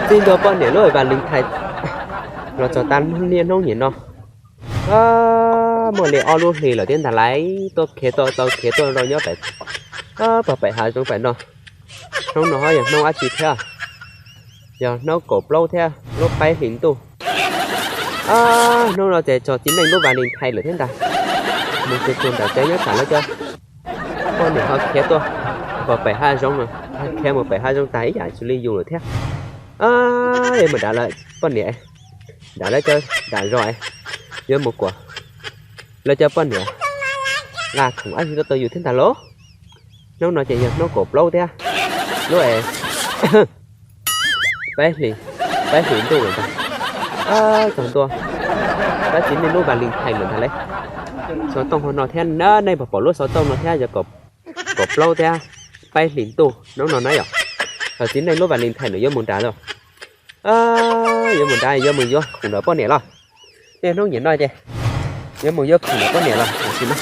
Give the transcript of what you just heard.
Txij ntua poj niam lub Valentine los txog tas niaj hnub nim no, muaj li ob lub hlis lawm thiab ntag lauj, tuaj khiav tuaj tau khiav tuaj rau nyob pem pog pem hav zoov pem no. Hnub no ho yog hnub dab tsi thiab? Yog hnub kaum plaub thiab lub peb hlis ntuj. Hnub no ces txog txiv neej lub Valentine lawm thiab ntag. Mus txog txog ntawm tsev nyob tsam lawv cov poj niam ho khiav tuaj pog pem hav zoov, khiav mus pem hav zoov tag ib yam xws li yus lawm thiab. Mus dav lawv poj niam, dav lawv cov dam zos, yuav mus kuas lawv cov poj niam nqa khoom dab tsi tuaj rau yus thiab ntag lauj. Hnub no ces yog hnub kaum plaub thiab lub peb hlis, peb hlis ntuj lawm ntag. Txog ntua peb txiv neej lub Valentine lawm ntag lauj. Xov tooj hauv no thiab na, nej puas pom lub xov tooj no thiab? Yog kaum plaub thiab peb hlis ntuj hnub no na yom. Txog txiv neej lub Valentine lawm, yuav mus dav los, yuav mus dav, yuav mus yuav khoom ntawm poj niam los. Niaj hnub nim no ces yuav mus yuav khoom ntawm poj niam los tsis na.